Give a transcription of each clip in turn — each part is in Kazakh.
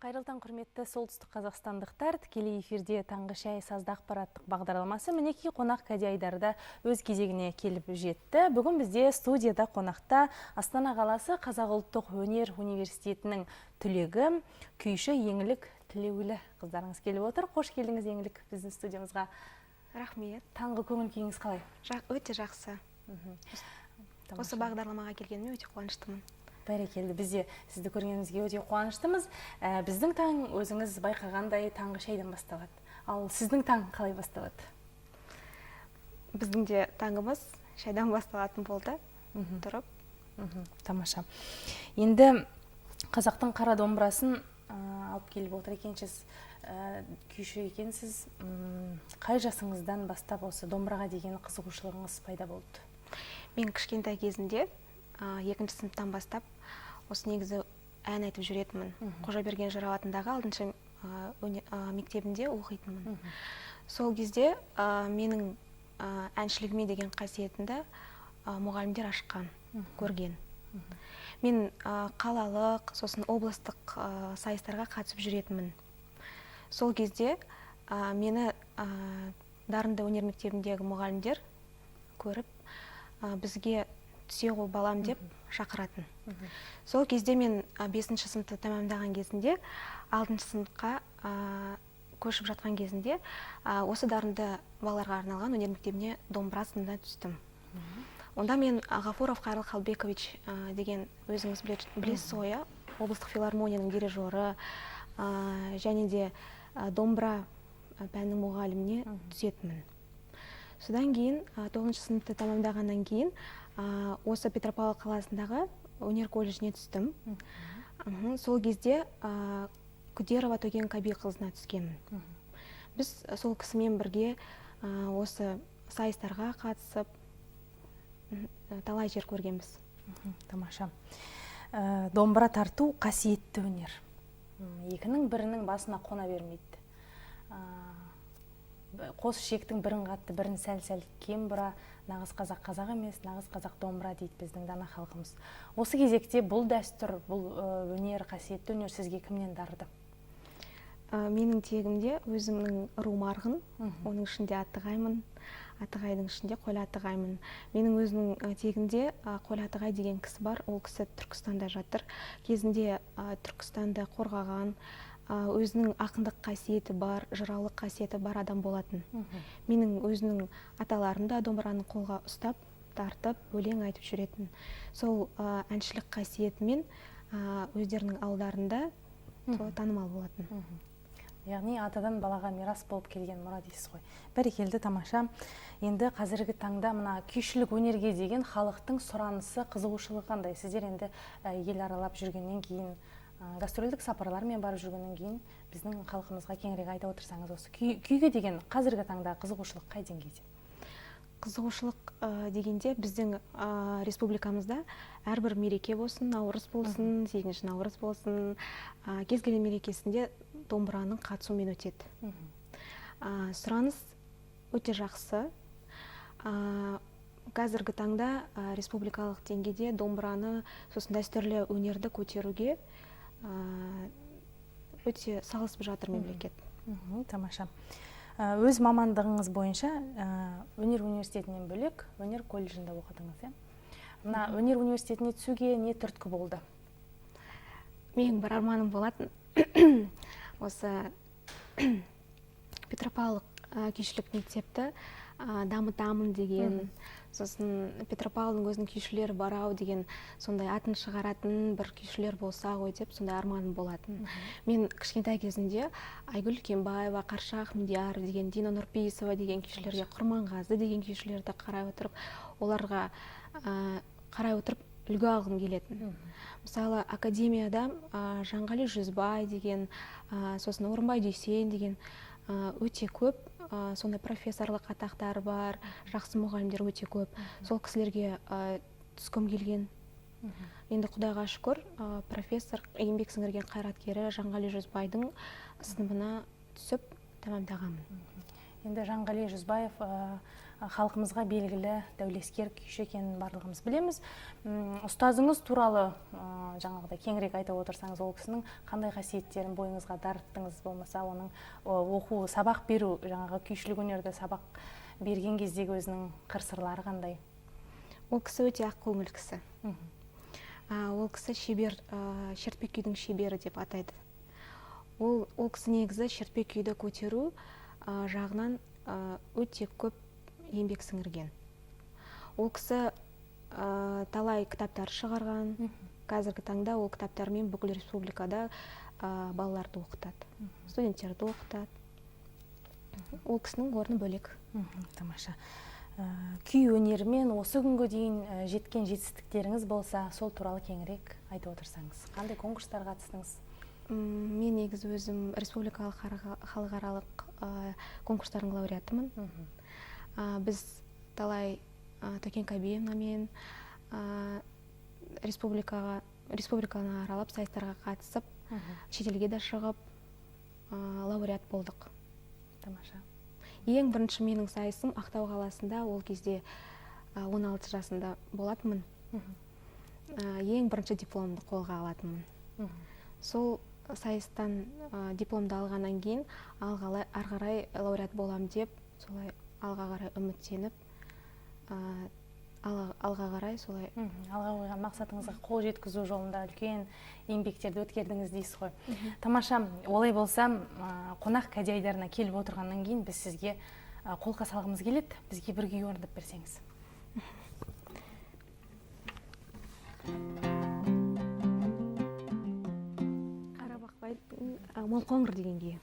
Қайырлы таң, құрметті солтүстік қазақстандықтар! Тікелей эфирде «Таңғы шай» сазды ақпараттық бағдарламасы. Мінекей, қонақ кәде айдарда өз кезегіне келіп жетті. Бүгін бізде студияда қонақта Астана қаласы Қазақ ұлттық өнер университетінің түлегі, күйші Еңлік Тілеулі қыздарыңыз келіп отыр. Қош келдіңіз, Еңлік, біздің студиямызға. Рахмет. Таңғы көңіл күйіңіз қалай? Өте жақсы. Осы бағдарламаға келгеніме өте қуаныштымын. Бәрекелді, біз де сізді көргенімізге өте қуаныштымыз. Біздің таң, өзіңіз байқағандай, таңғы шайдан басталады. Ал сіздің таң қалай басталады? Біздің де таңымыз шайдан басталатын болды. Тұрып. Тамаша. Енді қазақтың қара домбырасын алып келіп отыр екенсіз, күйші екенсіз. Қай жасыңыздан бастап осы домбыраға деген қызығушылығыңыз пайда болды? Мен кішкентай кезімде, екінші сыныптан бастап, осы негізі ән айтып жүретінмін. Қожаберген жырау атындағы алтыншы мектебінде оқитынмын. Сол кезде менің әншілігіме деген қасиетімді мұғалімдер ашқан, көрген. Мен қалалық, сосын облыстық сайыстарға қатысып жүретінмін. Сол кезде мені дарынды өнер мектебіндегі мұғалімдер көріп, бізге түсе ғой, балам, деп шақыратын. Сол кезде мен бесінші сыныпты тәмамдаған кезінде, алтыншы сыныпқа көшіп жатқан кезінде, осы дарынды балаларға арналған өнер мектебіне домбыра сыныбына түстім. Онда мен Ғафуров Қайырлы Қалбекович деген, өзіңіз білесіз ғой, иә, облыстық филармонияның дирижері және де домбыра пәнінің мұғаліміне түсетінмін. Содан кейін тоғызыншы сыныпты тәмамдағаннан кейін осы Петропавл қаласындағы өнер колледжіне түстім. Сол кезде Күдерова Төкен Кабиқызына түскенмін. Біз сол кісімен бірге осы сайыстарға қатысып, талай жер көргенбіз. Тамаша. Домбыра тарту қасиетті өнер. Екінің бірінің басына қона бермейді. Қос ішектің бірін қатты, бірін сәл-сәл кем бұра, нағыз қазақ қазақ емес, нағыз қазақ домбыра дейді біздің дана халқымыз. Осы кезекте бұл дәстүр, бұл өнер, қасиетті өнер сізге кімнен дарыды? Менің тегімде өзімнің руым арғын, оның ішінде аттығаймын, аттығайдың ішінде қойлы аттығаймын. Менің өзімнің тегімде қойлы аттығай деген кісі бар, ол кісі Түркістанда жатыр. Кезінде Түркістанды қорғаған, өзінің ақындық қасиеті бар, жыраулық қасиеті бар адам болатын. Менің өзімнің аталарым да домбыраны қолға ұстап, тартып, өлең айтып жүретін. Сол әншілік қасиетімен өздерінің ауылдарында сол танымал болатын. Яғни атадан балаға мирас болып келген мұра дейсіз ғой. Бәрекелді, тамаша. Енді қазіргі таңда мына күйшілік өнерге деген халықтың сұранысы, қызығушылығы қандай? Сіздер енді ел аралап жүргеннен кейін, гастрольдік сапарлармен барып жүргеннен кейін, біздің халқымызға кеңірек айта отырсаңыз, осы күйге деген қазіргі таңда қызығушылық қай деңгейде? Қызығушылық дегенде, біздің республикамызда әрбір мереке болсын, наурыз болсын, 8 наурыз болсын, кез келген мерекесінде домбыраның қатысуымен өтеді. Сұраныс өте жақсы. Қазіргі таңда республикалық деңгейде домбыраны, сосын дәстүрлі өнерді көтеруге өте салысып жатыр мемлекет. Тамаша. Өз мамандығыңыз бойынша өнер университетінен бөлек өнер колледжінде оқыдыңыз, иә? Мына өнер университетіне түсуге не түрткі болды? Менің бір арманым болатын: осы Петропавл күйшілік мектепті дамытамын деген, сосын Петропавлдың өзінің күйшілері бар ау деген, сондай атын шығаратын бір күйшілер болса ғой деп, сондай арманым болатын. Мен кішкентай кезімде Айгүл Кенбаева, Қарша Ахмедияр деген, Дина Нұрпейісова деген күйшілерге, Құрманғазы деген күйшілерді қарай отырып, оларға қарай отырып үлгі алғым келетін. Мысалы, академияда Жанғали Жүзбай деген, сосын Орынбай Дүйсен деген өте көп сондай профессорлық атақтары бар жақсы мұғалімдер өте көп. Сол кісілерге түскім келген. Енді құдайға шүкір, профессор, еңбек сіңірген қайраткері Жанғали Жүзбайдың сыныбына түсіп тәмамдағанмын. Енді Жанғали Жүзбаев халқымызға белгілі дәулескер күйші екенін барлығымыз білеміз. Ұстазыңыз туралы Жаңағыдай кеңірек айта отырсаңыз, ол кісінің қандай қасиеттерін бойыңызға дарыттыңыз, болмаса оның оқу, сабақ беру, жаңағы күйшілік өнерді сабақ берген кездегі өзінің қыр-сырлары қандай? Ол кісі өте ақкөңіл кісі. Ол кісі шебер, шертпе күйдің шебері деп атайды. Ол кісі негізі шертпе күйді көтеру жағынан өте көп еңбек сіңірген. Ол кісі талай кітаптар шығарған. Қазіргі таңда ол кітаптармен бүкіл республикада балаларды оқытады, студенттерді оқытады. Ол кісінің орны бөлек. Тамаша. Күй өнерімен осы күнге дейін жеткен жетістіктеріңіз болса, сол туралы кеңірек айтып отырсаңыз. Қандай конкурстарға қатыстыңыз? Мен негізі өзім республикалық, халықаралық конкурстардың лауреатымын. Біз талай Төкен Кабиевнамен республиканы аралап, сайыстарға қатысып, шетелге де шығып, лауреат болдық. Тамаша. Ең бірінші менің сайысым Ақтау қаласында, ол кезде 16 жасында болатынмын. Ең бірінші дипломды қолға алатынмын. Сол сайыстан дипломды алғаннан кейін ары қарай лауреат болам деп, солай алға қарай үміттеніп, алға қарай солай. Алға қойған мақсатыңызға қол жеткізу жолында үлкен еңбектерді өткердіңіз дейсіз ғой. Тамаша, олай болса, қонақ кәде айдарына келіп отырғаннан кейін біз сізге қолқа салғымыз келеді, бізге бір күй орындап берсеңіз. Қарабақбайдың Молқоңыр деген күйі.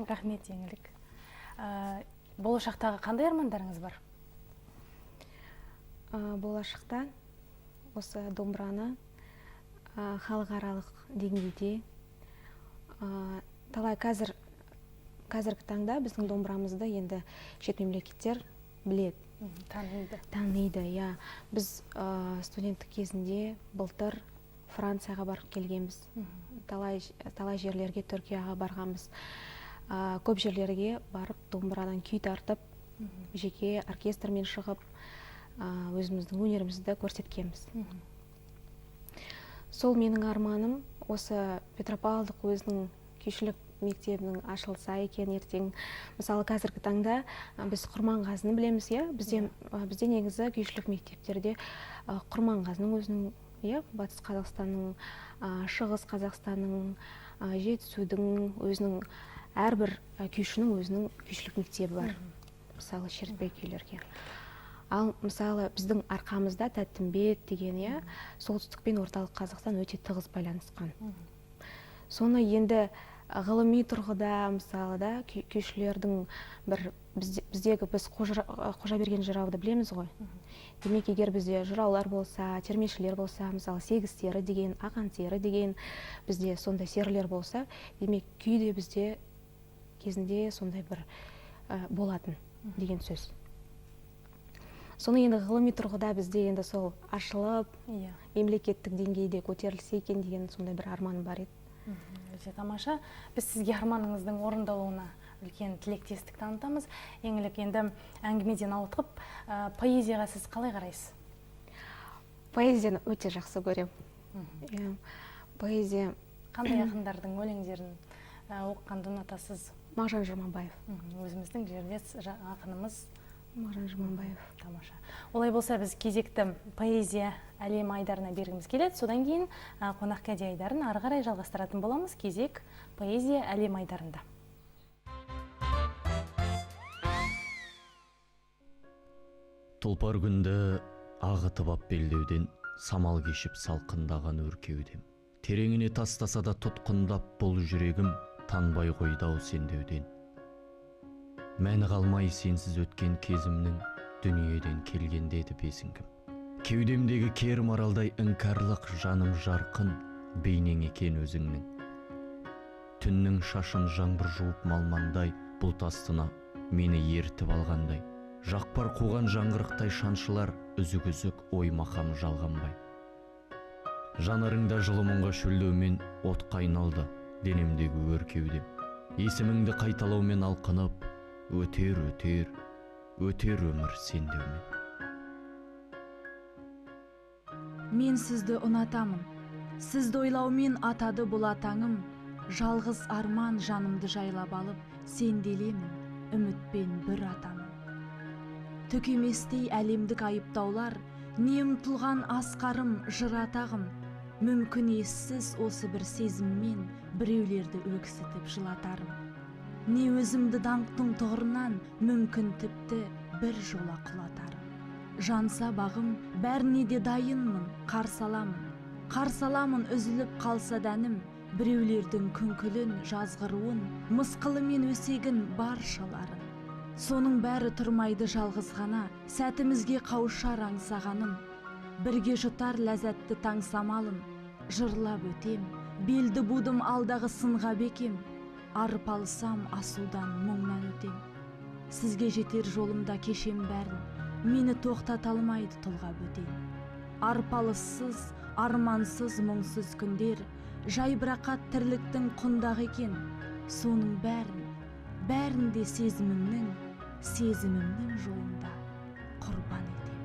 Рахмет, Еңлік. Болашақтағы қандай армандарыңыз бар? Болашақта осы домбыраны халықаралық деңгейде, талай қазіргі таңда біздің домбырамызды енді шет мемлекеттер біледі. Таниды. Таниды, иә. Біз студенттік кезінде былтыр Францияға барып келгенбіз. Талай жерлерге, Түркияға барғанбыз. Көп жерлерге барып домбырадан күй тартып, жеке оркестрмен шығып, өзіміздің өнерімізді көрсеткенбіз. Сол менің арманым, осы Петропавлдық өзінің күйшілік мектебінің ашылса екен ертең. Мысалы, қазіргі таңда біз Құрманғазыны білеміз, иә? Бізде негізі күйшілік мектептерде, Құрманғазының өзінің, иә, Батыс Қазақстанның, Шығыс Қазақстанның, Жетісудың өзінің Әрбір күйшінің өзінің күйшілік мектебі бар, мысалы, шертпе күйлерге. Ал мысалы, біздің арқамызда Тәттімбет деген, иә, солтүстік пен орталық Қазақстан өте тығыз байланысқан. Соны енді ғылыми тұрғыда, мысалы, да, күйшілердің бір біздегі біз Қожаберген жырауды білеміз ғой. Демек, егер бізде жыраулар болса, термешілер болса, мысалы, Сегіз сері деген, Ақан сері деген, бізде сондай серілер болса, демек, күй де бізде кезінде сондай бір болатын деген сөз. Соны енді ғылыми тұрғыда бізде енді сол ашылып, мемлекеттік деңгейде көтерілсе екен деген сондай бір арманым бар еді. Өте тамаша. Біз сізге арманыңыздың орындалуына үлкен тілектестік танытамыз. Еңлік, енді әңгімеден ауытқып, поэзияға сіз қалай қарайсыз? Поэзияны өте жақсы көремін. Иә, поэзия. Қандай ақындардың өлеңдерін оқығанды ұнатасыз? Мағжан Жұмабаев. Өзіміздің жерлес ақынымыз Мағжан Жұмабаев. Тамаша. Олай болса, біз кезекті поэзия әлемі айдарына бергіміз келеді. Содан кейін қонақ кәде айдарын ары қарай жалғастыратын боламыз. Кезек поэзия әлемі айдарында. Тұлпар күнді ағытып ап белдеуден, самал кешіп салқындаған өр кеудем. Тереңіне тастаса да тұтқындап бұл жүрегім, танбай қойды-ау сендеуден. Мәні қалмай сенсіз өткен кезімнің, дүниеден келген деді бесінгім. Кеудемдегі кер маралдай іңкәрлық, жаным жарқын, бейнең екен өзіңнің. Түннің шашын жаңбыр жуып малмандай, бұлт астына мені ертіп алғандай. Жақпар қуған жаңғырықтай шаншылар, үзік-үзік ой мақам жалғанбай. Жанарыңда жылы мұңға шөлдеумен отқа айналды денемдегі өр кеудем. Есіміңді қайталаумен алқынып, өтер, өтер, өтер өмір сендеумен. Мен сізді ұнатамын. Сізді ойлаумен атады бұл атаңым. Жалғыз арман жанымды жайлап алып, сенделемін, үмітпен бір атамын. Түк еместей әлемдік айыптаулар, не ұмтылған асқарым, жыр атағым. Мүмкін ессіз осы бір сезіммен біреулерді өксітіп жылатарым. Не өзімді даңқтың тұғырынан, мүмкін тіпті бір жола құлатарым. Жанса бағым, бәріне де дайынмын, қарсы аламын. Қарсы аламын үзіліп қалса дәнім, біреулердің күңкілін, жазғыруын, мысқылы мен өсегін баршаларын. Соның бәрі тұрмайды жалғыз ғана, сәтімізге қауышар аңсағаным. Бірге жұтар ләззатты таң самалын, жырлап өтем, белді будым алдағы сынға бекем. Арпалысам асудан мұңнан өтем. Сізге жетер жолымда кешем бәрін, мені тоқтата алмайды тұлға бөтен. Арпалыссыз, армансыз, мұңсыз күндер, жайбырақат тірліктің құндағы екен. Соның бәрін, бәрін де сезімімнің, сезімімнің жолында құрбан етем.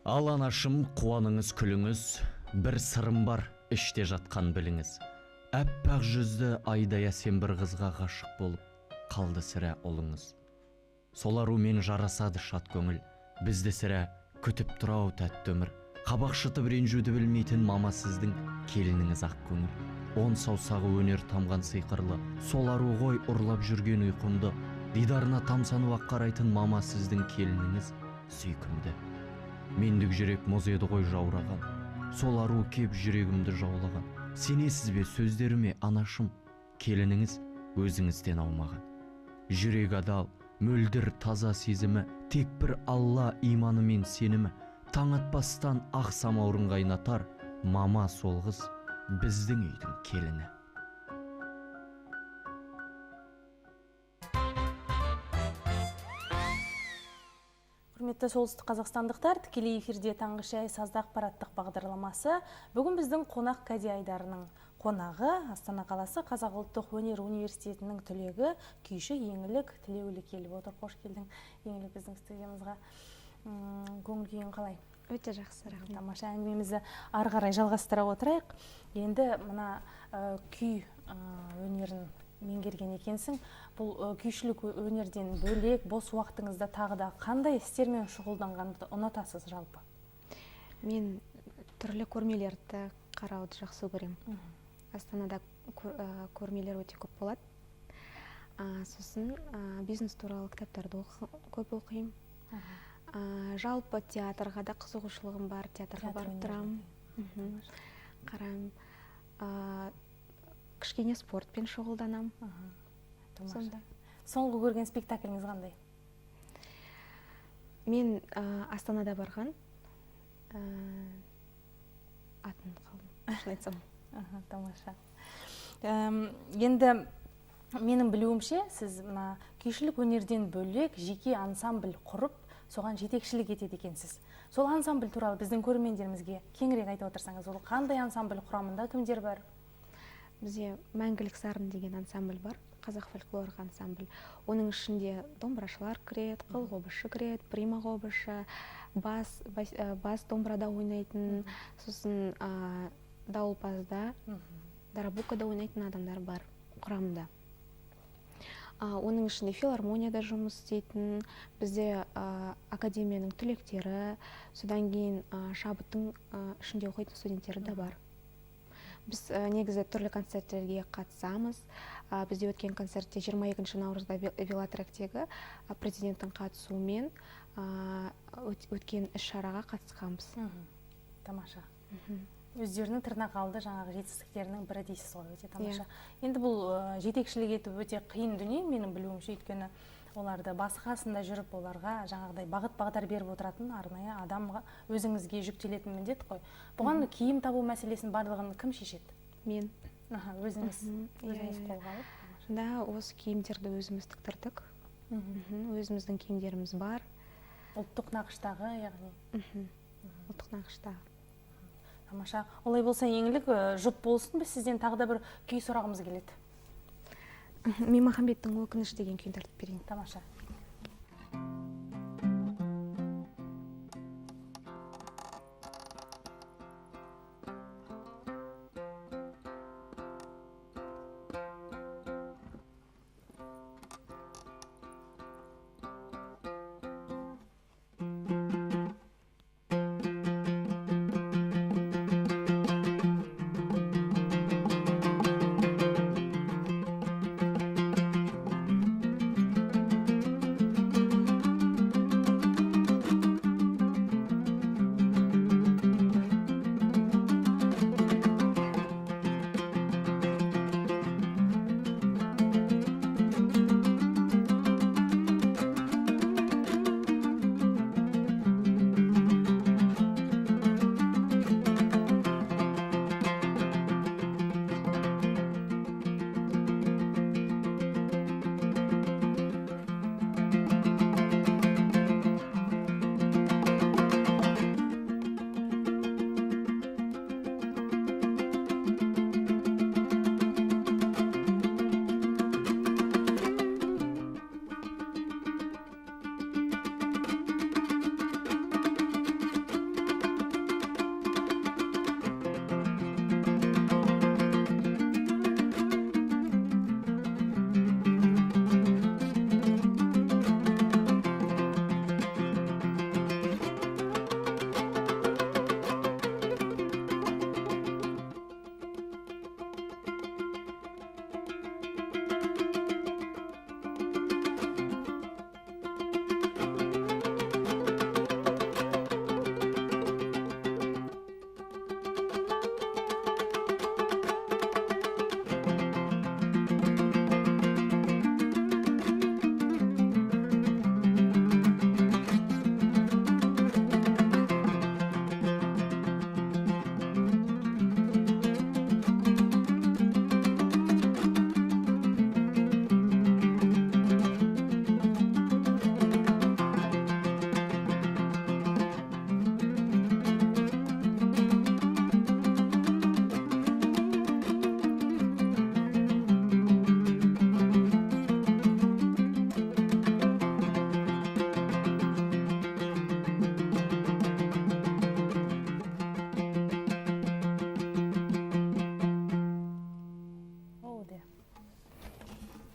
Ал анашым, қуаныңыз, күліңіз, бір сырым бар, іште жатқан біліңіз. Әппақ жүзді айдай әсем бір қызға ғашық болып қалды сірә ұлыңыз. Сол арумен жарасады шат көңіл, бізді сірә күтіп тұр-ау тәтті өмір. Қабақ шытып ренжуді білмейтін мама сіздің келініңіз ақ көңіл. Он саусағы өнер тамған сиқырлы, сол ару ғой ұрлап жүрген ұйқымды. Дидарына тамсанып ақ қарайтын мама сіздің келініңіз сүйкімді. Мендік жүрек мұз еді ғой жаураған, сол ару кеп жүрегімді жаулаған. Сенесіз бе сөздеріме, анашым, келініңіз өзіңізден аумаған. Жүрек адал, мөлдір таза сезімі, тек бір Алла иманы мен сенімі. Таң атпастан ақ самаурын қайнатар, мама сол қыз біздің үйдің келіні. Құрметті солтүстік қазақстандықтар, тікелей эфирде таңғы шай сазды ақпараттық бағдарламасы. Бүгін біздің қонақ кәде айдарының қонағы Астана қаласы Қазақ ұлттық өнер университетінің түлегі күйші Еңлік Тілеулі келіп отыр. Қош келдің, Еңлік, біздің студиямызға. Көңіл күйің қалай? Өте жақсы, рахмет. Тамаша, әңгімемізді ары қарай жалғастыра отырайық. Енді мына күй өнерін меңгерген екенсің. Бұл күйшілік өнерден бөлек бос уақытыңызда тағы да қандай істермен шұғылданғанды ұнатасыз жалпы? Мен түрлі көрмелерді Қарауды жақсы көремін. Астанада көрмелер өте көп болады. Сосын бизнес туралы кітаптарды көп оқимын. Жалпы театрға да қызығушылығым бар, театрға Театр барып өнеріне тұрамын. Қараймын. Кішкене спортпен шұғылданамын. Тамаша. Сондай. Соңғы көрген спектакліңіз қандай? Мен Астанада барған, атын ұмытып қалдым, шын айтсам. Тамаша. Енді менің білуімше, сіз мына күйшілік өнерден бөлек жеке ансамбль құрып, соған жетекшілік етеді екенсіз. Сол ансамбль туралы біздің көрермендерімізге кеңірек айтып отырсаңыз, ол қандай ансамбль, құрамында кімдер бар? Бізде Мәңгілік сарын деген ансамбль бар, қазақ фольклорлық ансамбль. Оның ішінде домбырашылар кіреді, қыл қобызшы кіреді, прима қобызшы, бас домбырада ойнайтын, сосын дауылпазда, дарабукада ойнайтын адамдар бар құрамында. Оның ішінде филармонияда жұмыс істейтін, бізде академияның түлектері, содан кейін шабыттың ішінде оқитын студенттері де бар. Біз негізі түрлі концерттерге қатысамыз. Бізде өткен концертте жиырма екінші наурызда велотректегі президенттің қатысуымен өткен іс-шараға қатысқанбыз. Тамаша. Өздерінің тырнақалды жаңағы жетістіктерінің бірі дейсіз ғой, өте тамаша. Енді бұл жетекшілік ету өте қиын дүние, менің білуімше, өйткені оларды басы қасында жүріп, оларға жаңағыдай бағыт бағдар беріп отыратын арнайы адамға өзіңізге жүктелетін міндет қой. Бұған киім табу мәселесін барлығын кім шешеді? Мен. Аха, өзіңіз қолға алып. Да, осы киімдерді өзіміз тіктірдік. Өзіміздің киімдеріміз бар. Ұлттық нақыштағы, яғни. Ұлттық нақыштағы. Тамаша. Олай болса, Еңлік, жұп болсын, біз сізден тағы да бір күй сұрағымыз келеді. Меймахамбеттің Өкініш деген күйін тартып берейін. Тамаша.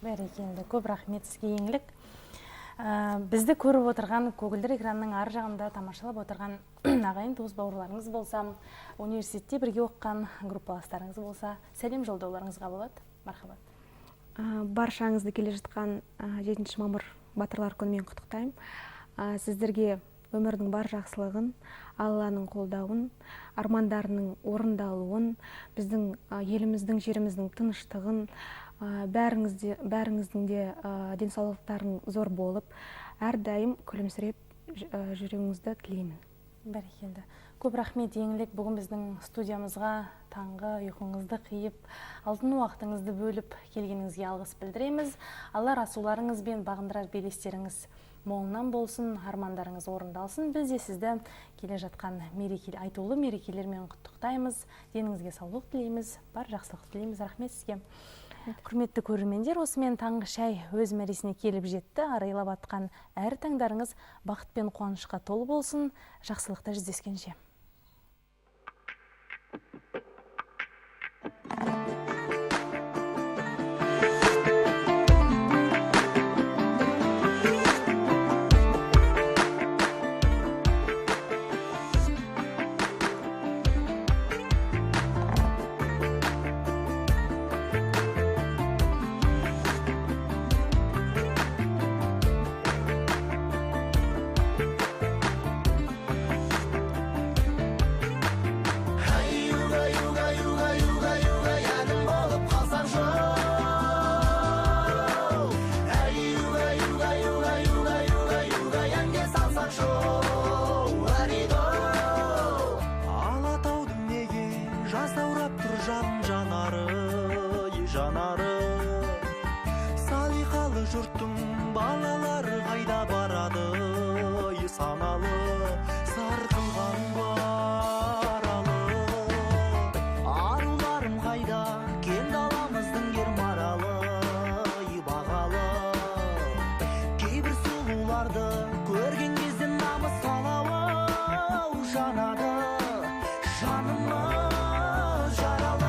Бәрекелді, көп рахмет сізге, Еңлік. Бізді көріп отырған, көгілдір экранның ар жағында тамашалап отырған ағайын туыс бауырларыңыз болса, университетте бірге оқыған группаластарыңыз болса, сәлем жолдауларыңызға болады. Мархабат. Баршаңызды келе жатқан 7 мамыр батырлар күнімен құттықтаймын. Сіздерге өмірдің бар жақсылығын, Алланың қолдауын, армандарының орындалуын, біздің еліміздің, жеріміздің тыныштығын, бәріңіздің де денсаулықтарың зор болып, әрдайым күлімсіреп жүруіңізді тілеймін. Бәрекелді. Көп рахмет, Еңлік, бүгін біздің студиямызға таңғы ұйқыңызды қиып, алтын уақытыңызды бөліп келгеніңізге алғыс білдіреміз. Алла расуларыңыз бен бағындырар белестеріңіз молынан болсын, армандарыңыз орындалсын. Біз де сізді келе жатқан айтулы мерекелермен құттықтаймыз. Деніңізге саулық тілейміз, бар жақсылық тілейміз. Рахмет сізге. Құрметті көрермендер, осымен таңғы шай өз мәресіне келіп жетті. Арайлап атқан әр таңдарыңыз бақыт пен қуанышқа толы болсын. Жақсылықта жүздескенше. Жұрттың балалары қайда барады, саналы сарқылған баралы. Аруларым қайда, кең даламыздың ер маралы, бағалы. Кейбір сұлуларды көрген кезде намыс алауы жанады, жанымыз жаралы.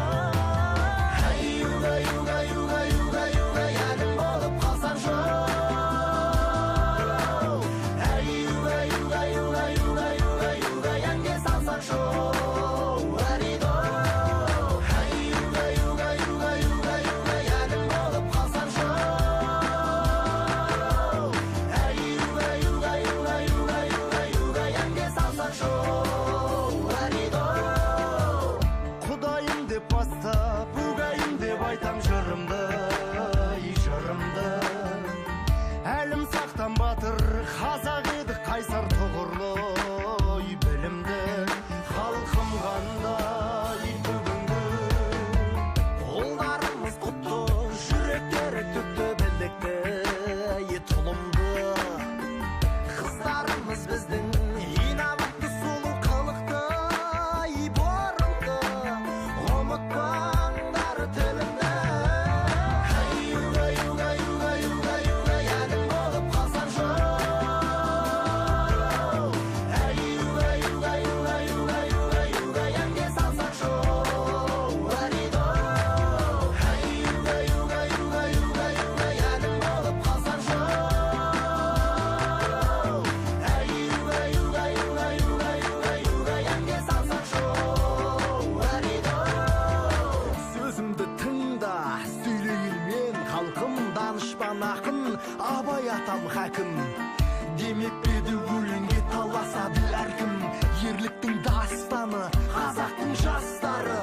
Құдайым деп бастап, өгайым деп айтам жырымды, жырымды. Әлім сақтан батыр, қазақ едік қайсар тұғырлы, білімді. Халқым қандай бүгінгі. Ұлдарымыз құтты, жүректері түкті, білдікті, тұлымды. Қыздарымыз біздің инабатты, сұлу қылықты, бұрымды. Ұмытпаңдар тілімді. Сөзімді тыңда, сөйлейін мен, халқым, данышпан ақын, Абай атам хакім. Демеп пе еді өлеңге таласады әркім, ерліктің дастаны, қазақтың жастары.